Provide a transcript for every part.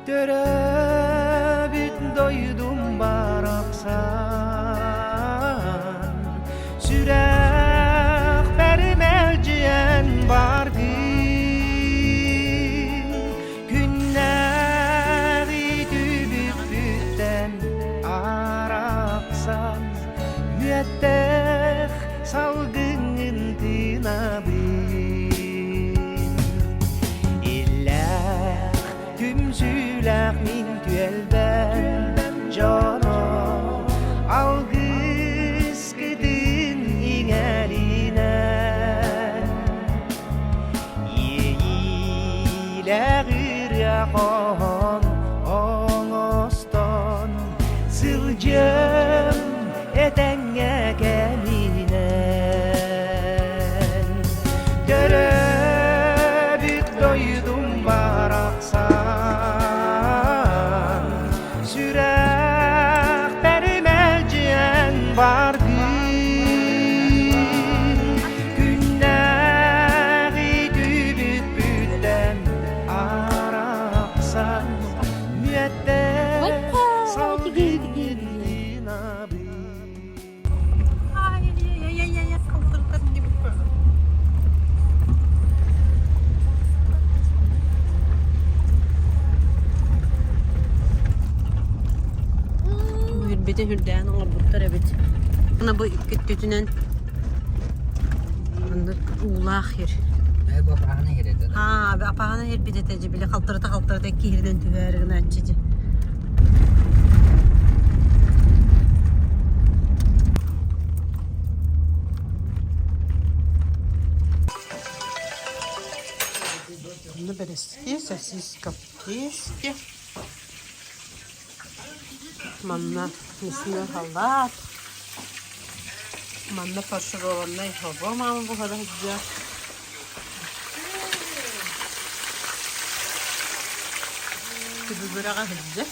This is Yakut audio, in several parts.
Төрөөбүт дойдум барахсан Сүрэхпэр мэлдьиэн баргын Күннээҕи түбүкпүттэн арахсан Мүөттээх салгыҥҥын тыынабын Иллээх түмсүүлээх мин түөлбэм дьоно алгыскытын иҥэринэн иэйиилээх ырыа хоһоон оҥостон сылдьыам этэҥҥэ кэминэн Төрөөбүт дойдум барахсан сүрэхпэр мэлдьиэн баргын күннээҕи түбүкпүттэн арахсан мүөттээх салгын Үһүрбүтүн үрдээн оҥорбуттар эбит. Ана бу икки өттүтүнэн маннык уулаах сир. Аа, апаҕана ирбит этэ дьи били халтарыта халтарыта киһиринэн түһээри гынааччы дьи. Онно бэрэски, сосиска в тесте. Манна мясной халат. Манна фаршированнай хобо маама буһара сылдьар. Түбүгүрэҕэ сылдьар.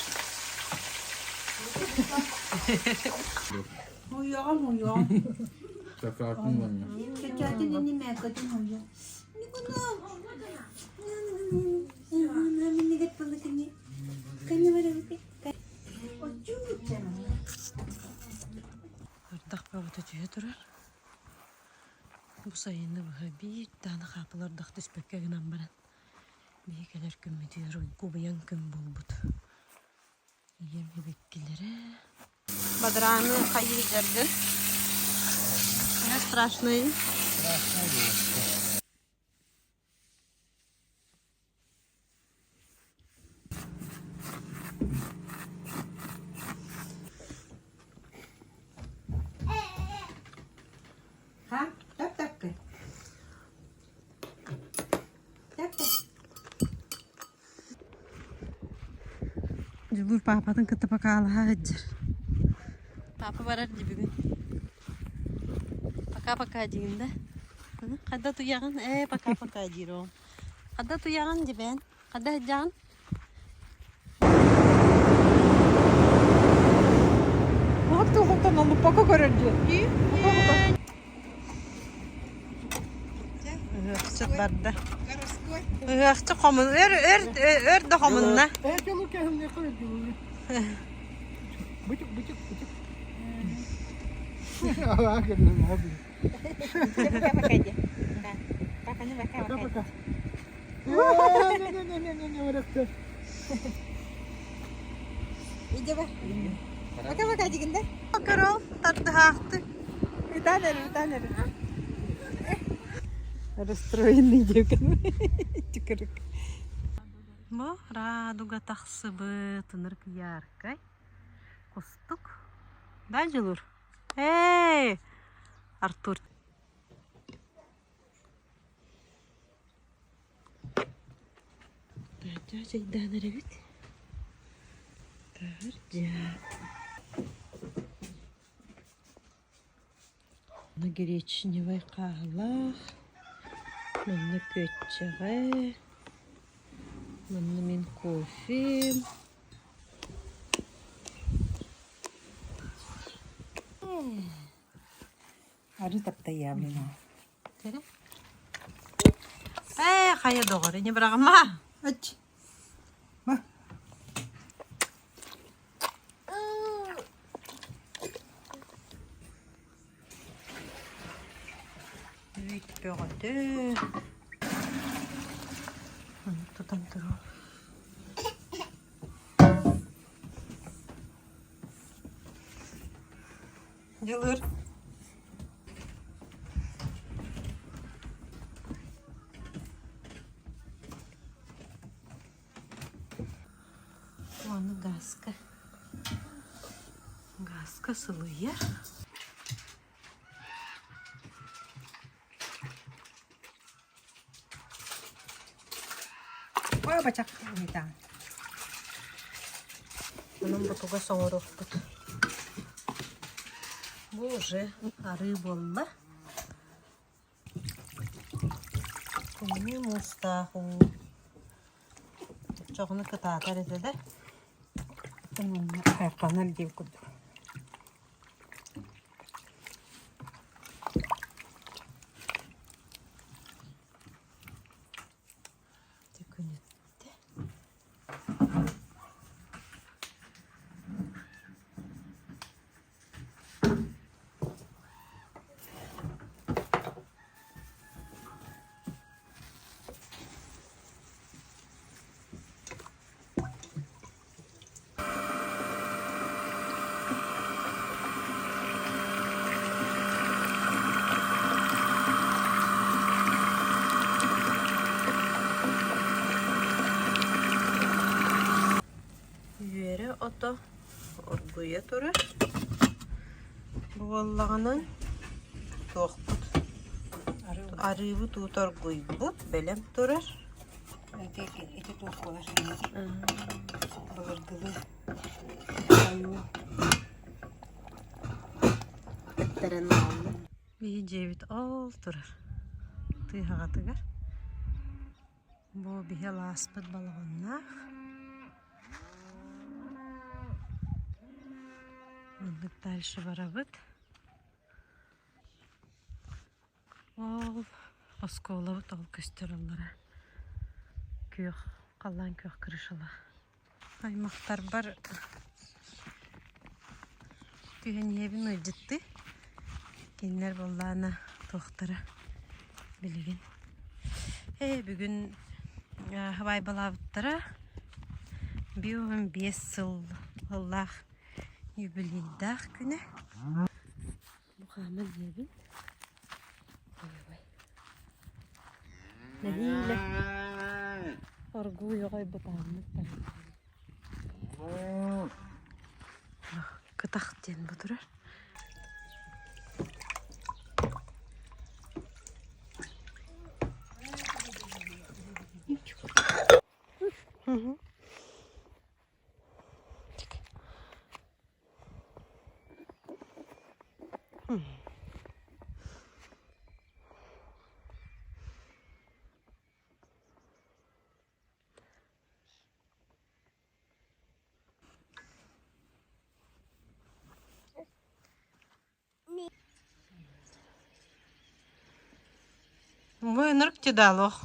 Муйуоҕа муйуоҕа. Чачатын ини мээккэтин муйуо. Ардах бөҕөтө түһэ турар. Бу сайыны быһа биир даҕаны хаапыла ардах түспэккэ гынан баран, биһи кэлэр күммүтүгэр уйгу-быйаҥ күн буолбут. Ийэм эбиккилэрэ. Бадарааны хайыы сылдьаргын? Страшный. Страшный буолуохта. Дьулуур паапатын кытта покалаһа сылдьар. Папа барар дии бүгүн. Пока-пока диигин да? Хадда туйаҕын? Ээ, пока-пока диир оҕом. Хадда туйаҕын дибээн? Хадда сылдьаҕын? Ыһыахчыт барда. Ыһыахчы хомун өр өр өр да хомунна. Көрөл тардыһаахты. Расстроенный девканы. Чыкырык. Бу радуга тахсыбыт ынырык яркай кустук. Да, Дьулур? Эй, Артур. Таһырдьа чайдаан эрэбит. Таһырдьа. Манна гречневай хааһылаах, манна күөччэҕэ, манна мин кофем. Ары таптайаабына. Ээ, хайа доҕор, не быраҕыма. Ач. Ма. бөҕөтө. Тутан туруо. Дьулуур. Уону газка. Газка сылыйар. Ой, бачак ыйытаҕын. Онон бутугас оҥоруохпут. Бу уже арыы буолла. Тымныы муустаах уу. Оччоҕуна кытаатар этэ да. Хайханар диир курдук. Төкүнүттэ. Үөрэ ото оргуйа турар. Буоллаҕынан туохпут арыыбыт уута оргуйбут, бэлэм турар. Ити ити туох буолар былыргылыы ойуу Тэптэрэн аҕалла. Биһи дьиэбит ол турар тыаһаҕатыгар. Бу биһи алааспыт балаҕаннаах. Маннык дальше барабыт. Ол оскуолабыт ол көстөр аллара күөх халлаан күөх крышалаах. Аймахтарбар түһэн иһэбин ыалдьыттыы. Кинилэр буоллаҕына туохтара билигин. Ээ бүгүн сыбаайбалаабыттара 55 сыл сыллаах юбилейдаах күнэ. Бу хааман иһэбин. Нэһиилэ оргууй оҕой бытааннык Кытах диэн бу турар. Вынырк тедалох.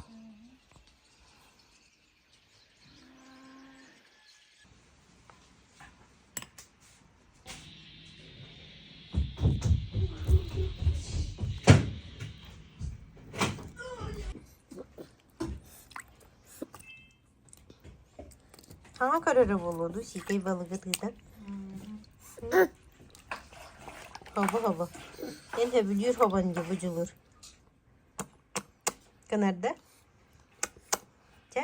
Хаҥа көрөрө буолуо дуу, сиикэй балыгы тыытан. Хобо-хобо. Эн сөбүлүүр хобон дии бу дьулуур. Кынарда? Чэ?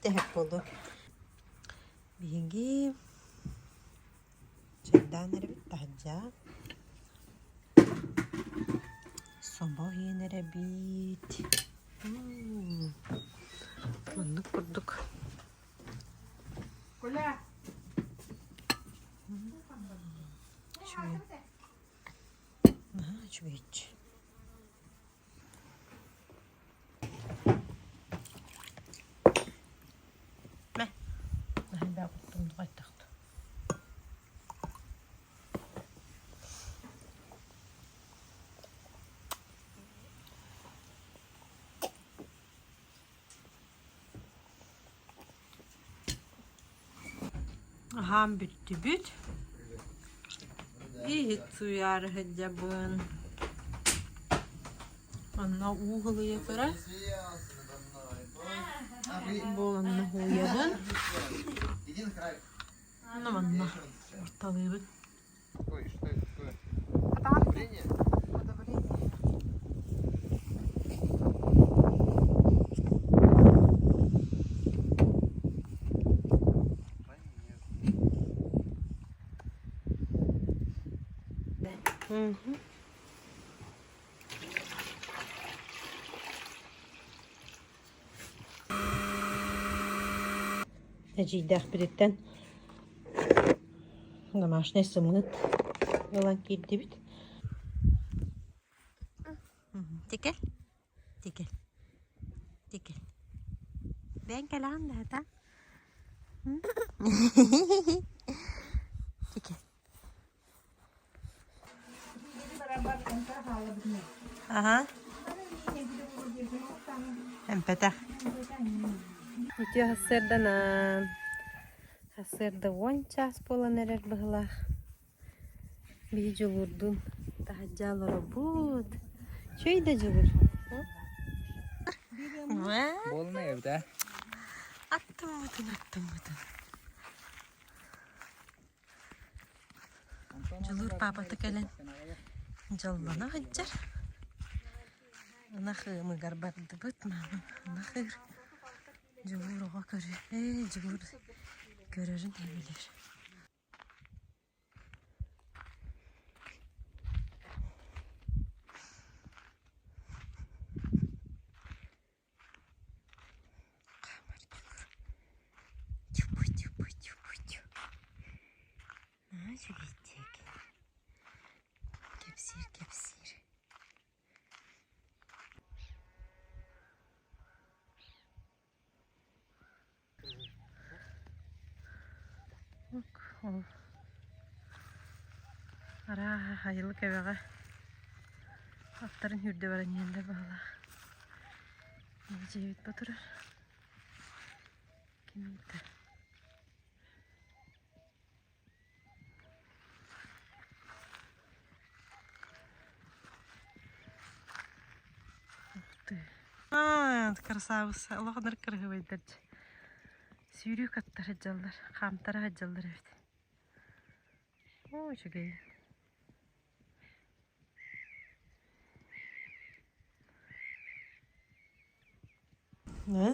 Тэһэп буолуо. Биһиги чайдаан эрэбит таһырдьа. Собо иһэн эрэбит. Маннык курдук. Коля! Үчүгэй. Наһаа үчүгэйчи. Мэ. Наһаа куттум Аһаан бүттүбүт. Иһит сууйаары сылдьабын. Онно уу һылыйа турар. Бу онно һууйабын. Онно манна орталыыбын. Эдьиийдээхпититтэн домашнай сымыыт ылан киирдибит. Тикэл, тикэл, тикэл. Бэйэҥ кэлэҕин да хата. Тикэл. Аха. Эмпэтэх. Үтүө сарсыарданан. Сарсыарда уон чаас буолан эрэр быһыылаах. Биһи Дьулуурдуун таһырдьа олоробут. Үчүгэй да Дьулуур. Буолна эбит ээ. Аттыммытын, аттыммытын. Дьулуур паапата кэлэн дьоллоно сылдьар. Ынах ыамыгар бардыбыт, маама ынах ыыр. Дьулуур оҕо көрөр, ээ Дьулуур көрөрүн сөбүлүүр. Хаамар Дьулуур. Тьфу-тьфу-тьфу-тьфу. Наһаа үчүгэйдик. Кэпсиир кэпсиир. Ол арааһа хайылык эбэҕэ аттарын сүүрдэ баран иһэллэр быһыылаах. Дьиэбит бу турар. Ким ыйда? Ух ты. Аа, красавица. Олох кырыһыбайдар дьэ. Сүүрүү каттар сылдьаллар, хаамтара сылдьаллар эбит. Оо, үчүгэй. А?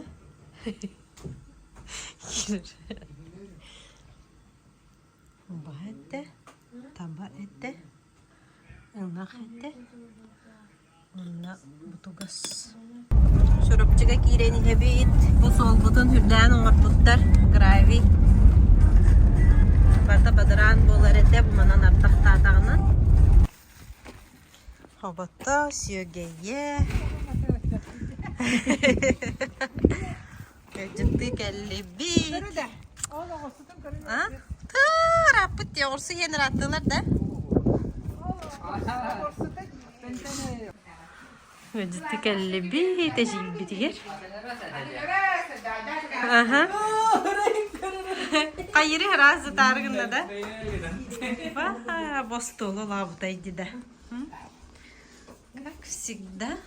Убаһа этэ, таба этэ, ынах этэ уонна бутугас. Чурапчыга киирэн иһэбит. Бу суолбутун үрдээн оҥорбуттар. Гравий. Барыта бадараан буолар этэ, бу манан ардахтаатаҕына. Хобото, сүөгэйэ. Ыалдьыттыы кэллибит. А? Ырааппыт дии, оҕурсу иһэн ырааттылар да? Ыалдьыттыы кэллибит, эдьиийбитигэр. Аха. Хайыры ыраас ытаары гынна да? Ба, бостуолу лаабытай да. Как всегда.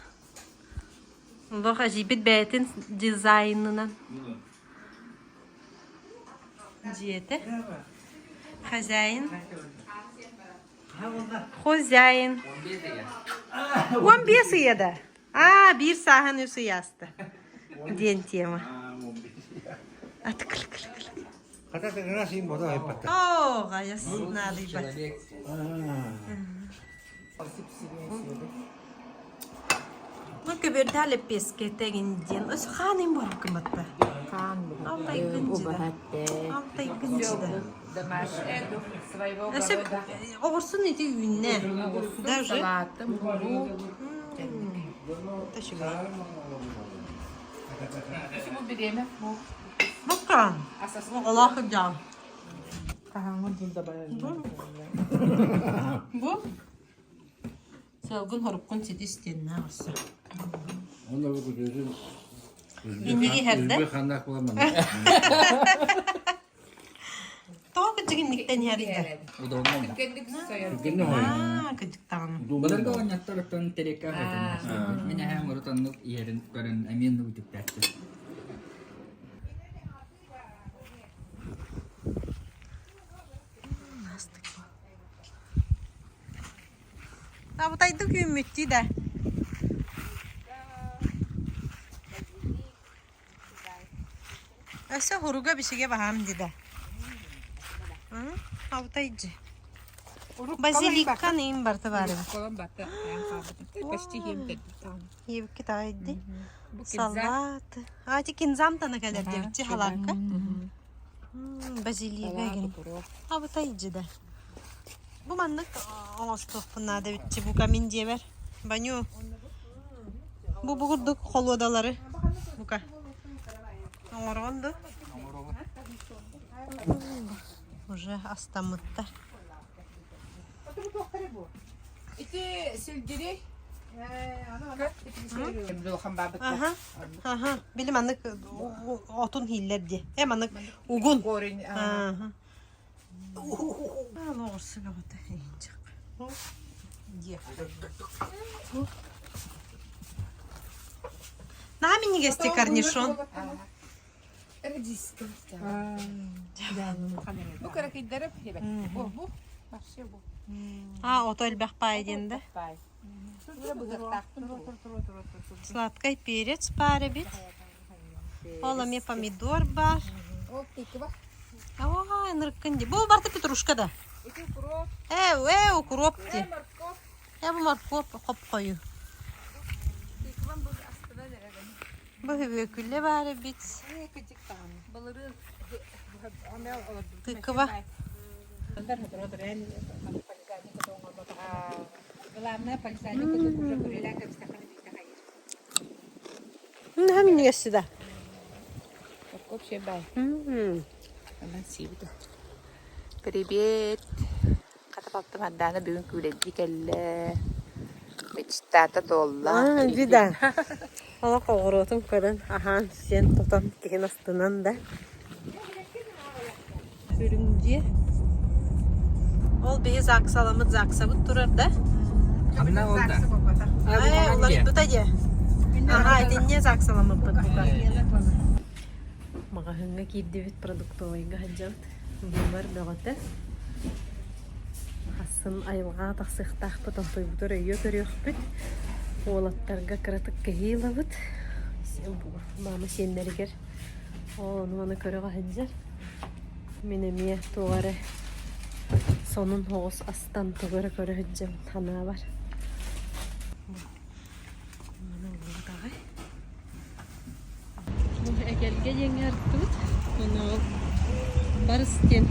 Олох эдьиийбит бэйэтин дизайнынан дьиэтэ. Хозяин. Хозяин. 15 ыйа да. Аа, биир сааһын үс ый ааста. Диэн тема. Атыкылыкылыкылык. Оо, гаяс наадыйбат. Ну, көбүөрдээх лэппиэскэ тэгин диэн. Өс хаан им барып гымматта. Хаан Алтайгынчыда. Алтайгынчыда. Өсө оҕурсун ити үүннэ. Даже. Үчүгэй. Букка. Оҕолоох сылдьаҕын. Бу сыалгын хоруккун ситис диэннээх өссө. Инниги иһэрдэ. Тоҕо кырдьык. Чахчы киниктэн иһэрийдэ. Удобно. Аа, кыдьыктаҕын. Былыргы оҕонньоттор оттон терекка хатан. Мин эһэм урут оннук иһэрин көрөн эмиэ оннук үтүктээччи. Абытайдык үүммүттүү да. Өссө хуруга бишиге баһаам дии да. Абытай дьи. Базиликка нэйин барыта баар эбит. Иэбикки таайди. Салат. А, ити кинзамтана кэлэр диэбитчи халаакка. Базилига эгин. Абытай дьи да. Бу маннык оҥостуохпун наада эбитчи бука мин дьиэбэр. Баню. Бу бу курдук холуодалары бука оҥороҕун ду? Уже астаммыттар. Ити сельдерей. Аха, аха. Били маннык отун хииллэр дии. Э маннык угун. Корень. Аха. Оҕурсу бөҕөтө иһинчэх. Наһаа минньигэсти корнишон. Бу кыракыйдары бу бу вообще бу. А, ото элбэх паай диэн да. Сладкай перец баар эбит. Ол эмиэ помидор баар. Ол тыква. Ой, ынырыккын дии. Бу барыта петрушка да. Ити укроп. Ээ, ээ, укроп дии. Морковь. Ээ, бу морковь хоп-хойу. Тыквам бу астынан эрэ. Бу хүбүөкүлэ баар эбит. Былырыын Тыква. Главное, полисадник уже күрелән кэбистэххинэ биирдэ хайыр. Наһаа минньигэс сюда. Морковь вообще бай. Онон сиибит. Привет. Хата балтым Ардаана бүгүн күүлэйдии кэллэ. Мечтата туолла. Вида. Олох оҕуруотун көрөн, аһаан, сиэн тотон, киһин астынан да. Үрүҥ дьиэ. Ол биһи ЗАГСаламмыт ЗАГСабыт турар да. Ханна ол да? Ээ, уларыйбыта дьэ. Аха, итиннэ ЗАГСаламмыппыт бука. Маҕаһыыҥҥа киирдибит, продуктовайга сылдьабыт. Быыбар бөҕөтө. Хассын айылҕаҕа тахсыахтаахпыт, онтуйбутугар өйүө көрүөхпүт. Уолаттарга кыратык кэһии ылабыт. Маама сиэннэригэр Ол ону-маны көрө сылдьар. Мин эмиэ туох эрэ сонун соҕус астан тугу эрэ көрө сылдьабын санаабар. Маны ыллыбыт аҕай. Бу эгэлгэ диэҥҥэ ырыттыбыт. Ону ол барыс диэн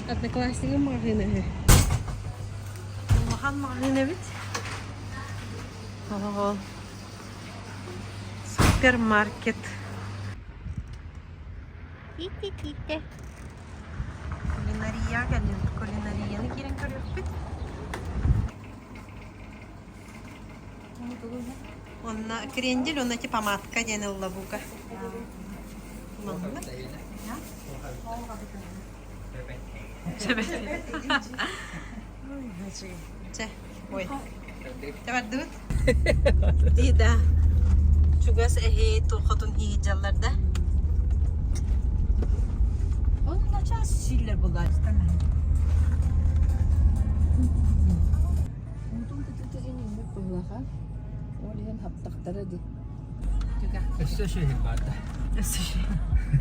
одноклассникым маҕаһыына үһү. Улахан маҕаһыын эбит. Олох ол Супермаркет. Тиити-тиити. Кулинария кэллибит. Кулинарияны киирэн көрүөхпүт. Онно крендель, онно типа помадка диэн ылла бука. Маннык. Чэ, ой. Табардыбыт? Да. Чугас эһи хотун иһдьаллар да. Ол начаас сииллэр булаачтан. Уутун кытытыгын инник быһылаха. Ол иһин хаптахтара ди. Өссө шөһүр баарда.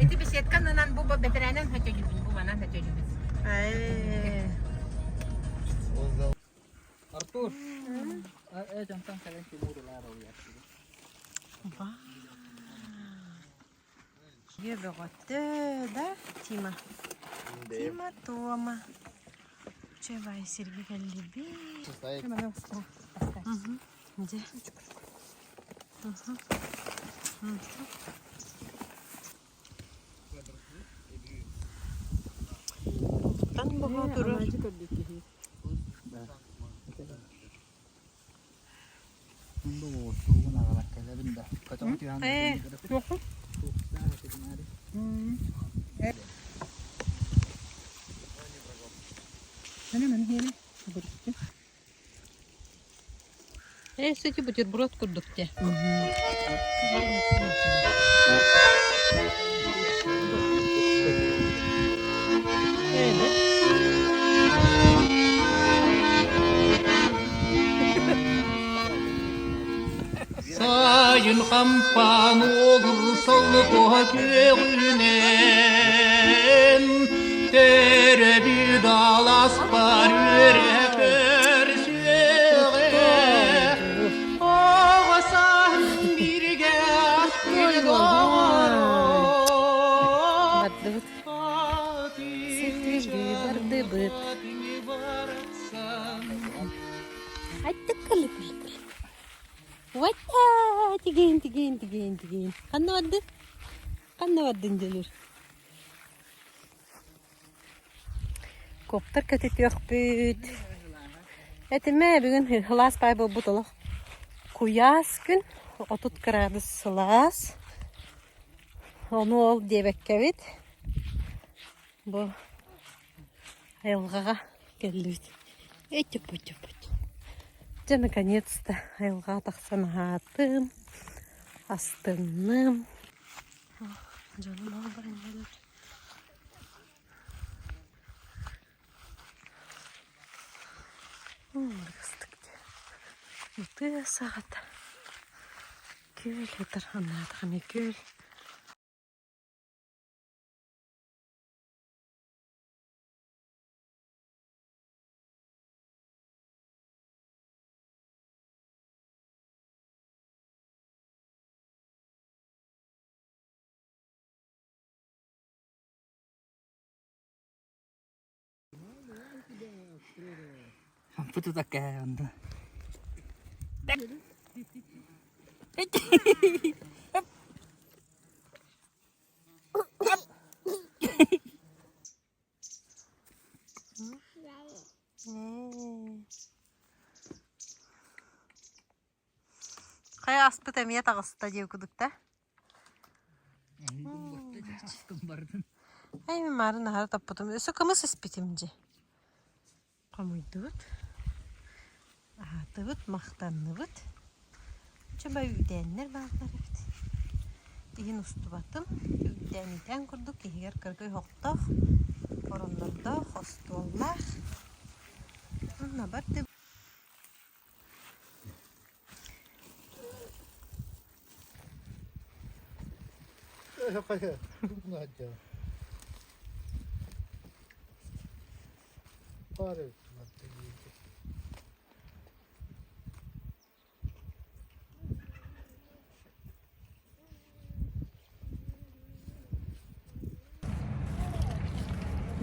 Ити беседканынан бу бэтэрээнэн хөтөлүбүн, бу манан хөтөлүбүн. Артур. Э, дьонтон кэлэн Тимур ылаар олуйар. Дьиэ бөҕөтө да Тима. Тима Тома. Чебай сиргэ кэллибит. Дьэ. Тан боһо турар. Ээ, Э, кстати, бутерброд курдук те. Сайын хампаан олурсал туһа күөҕүнэн Төрөбүт аласпар үөрэ көрсүөҕэ Оҕо сааһым бииргэ аспыт доҕорум Бардыбыт. Бардыбыт. Айттык кылы кылы кылы. Вата, тигин, тигин, тигин, тигин. Ханна бардын? Ханна бардын дьөлүр? Коптар көтүтүөхпүт. Этимэ бүгүн сылаас паай буолбут олох. Куйаас күн, 30 градус сылаас. Ону ол диэбэккэбит. Бу айылҕаҕа кэллибит. Эти-пути-пути. Дьэ, наконец-то айылҕаҕа тахсан аһаатым, астынным. Дьонум ол баран иһэллэр. Ыстык дии. Ытыа саҕата. Күөл этэр, анаатах эмиэ күөл. Хампыт такая онда. Хайа аспыт эмиэ таҕыста диэ кудук да? Эй, мин маарын аһара таппытым. Өссө кымыс испитим дьи. Хомуйдубут. Аһаатыбыт, махтанныбыт. Чуба үүтээннэр бааллар эбит. Иһин устубатым. Үүтээн үүтээн курдук иһигэр кыргый оһохтоох, ороннордоох, остуоллаах. Онно барды.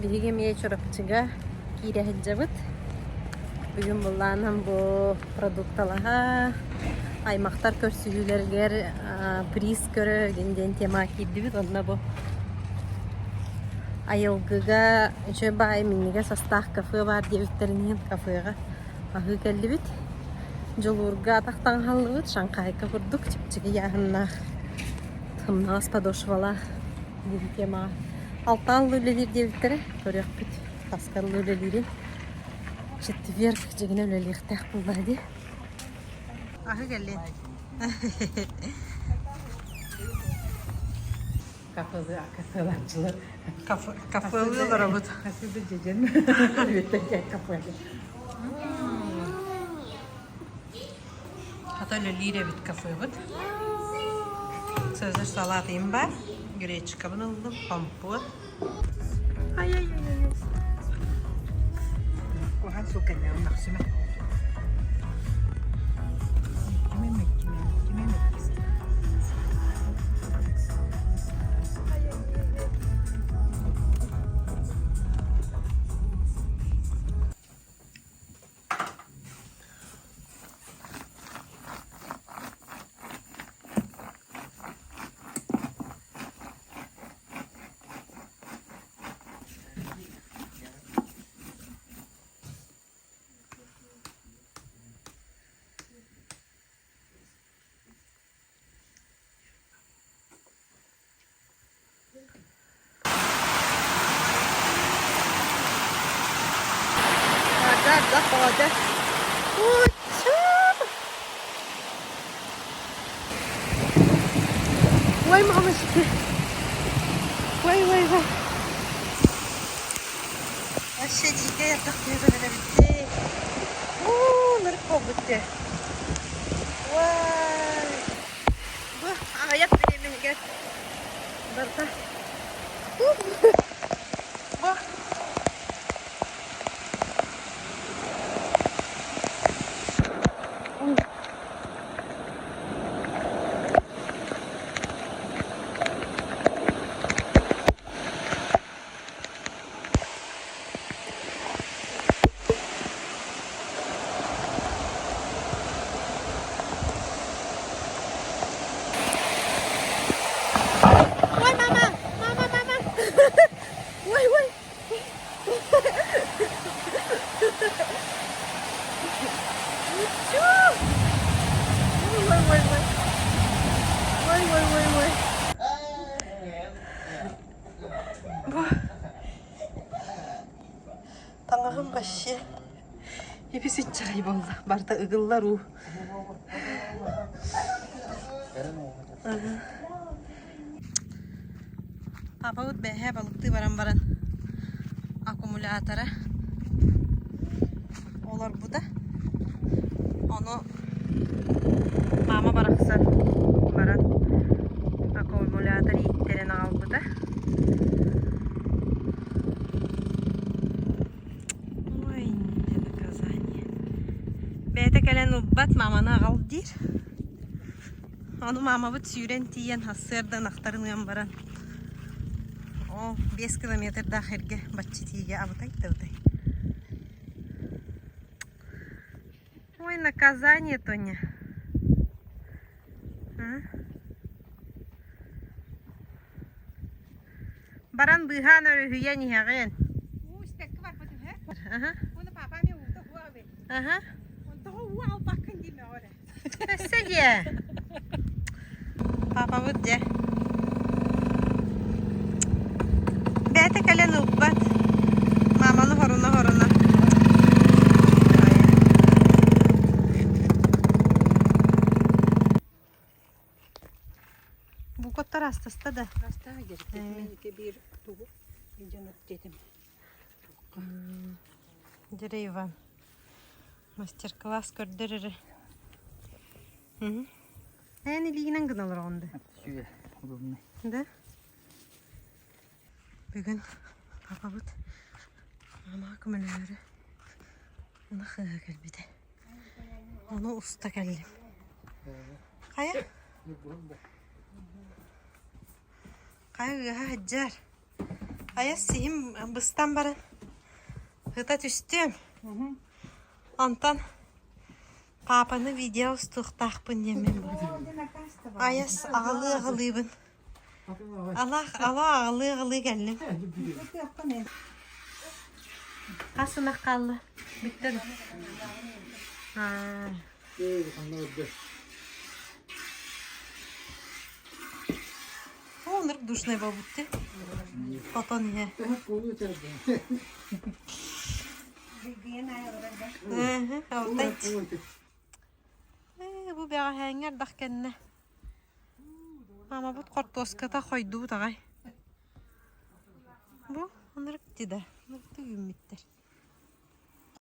Биһиги эмиэ Чурапчыга киирэ сылдьабыт. Бүгүн былаанам бу продукталаһа, аймахтар көрсүһүүлэригэр приз көрө игин диэн темаҕа киирдибит. Онно бу айылгыга үчүгэй баҕайы минньигэс астаах кафе баар диэбиттэрин иһин кафеҕа аһыы кэллибит. Дьулуурга атах таҥаһаллыбыт, Шанхайка курдук чэпчэки ыйааһыннаах, сымнаҕас подошвалаах диэн темаҕа алтаан үлэлиир диэбиттэрэ. Көрүөхпүт таска үлэлиирин. Четверг дьигинэ үлэлиэхтээх буоллаҕа дии. Аһы кэллин. Кафелы, кафеларчылар. Кафелы олоробут. Хасыды дьэдьэн. Үөттэн кафе. Хата үлэлиир эбит кафебыт. Цезарь салатыйым бар. Гречкабын ыллым, компот. Ай-ай-ай-ай. Куһаҕан суол кэннэ мөхсүмэ. Мөккүмэ, мөккүмэ, мөккүмэ, мөккүмэ. Ардах бөҕөтө. Ой, мамочки. Ой, ой, ой. Вообще дикая тахтыга битти. Уу, нырк буолбут Вай. Бу аҕыйах бириэмэһигэр барда. Бу Ой, мама! Мама, мама! Ой, ой! Ой, ой, ой, ой. Ой, ой, ой, ой. Бу таҥаһым вообще ибис-иччэҕэй буолла. Барыта ыгыллар уу. Папабыт бэһээ балыктыы баран баран аккумулятора олорбута. Ону мама барахсан баран аккумулятор ииттэрин аҕалбыта. Ой, наказание. Бэйэтэ кэлэн ылбат, маманы аҕал диир. Ону маамабыт сүүрэн тиийэн сарсыарда ынахтарын ыан баран оо 5 километрдаах эргэ баччытиигэ абытай да абытай. Ой, наказание, Тоня. А? Баран быыһаан өрүһүйэн иһэҕин. Уу истэкки барбат үһэ. Аха. Уну папа ми уута хуа Аха. Онтоҕо уу албаккын диме оре. Өссө дьэ. Папабыт дьэ. Бэйэтэ кэлэн ылбат. Мааманы хоруна-хоруна. Букоттар астаста да. Астаа дьэриккитин биир тугу дьон диэтим. Дьэрэ Иван. Мастер-класс көрдөр эрэ. Эн илиигинэн гына олороҕун да? Сүө, удобный. Да? Бүгүн папабыт мамаҕа көмөлөһөрү ынах ыыһа кэлбитэ. Ону уста кэллим. Хайа? Хайа ыаһа сылдьар. Айа сиһим быстан баран ыта түстүм. Онтон паапаны видео устуохтаахпын диэммин айас аҕалыы аҕалыыбын. Алах ала аҕалыы аҕалыы кэллим. Хас ынах хаалла? Бүттэ да? Аа. Оннук душный буолбут дии. Хотон иһэ. Ээ, бу бэҕэһээҥҥи ардах кэннэ. Мамабыт хортуоската хойдубут аҕай. Бу ынырык да, ынырыктык үүммүттэр.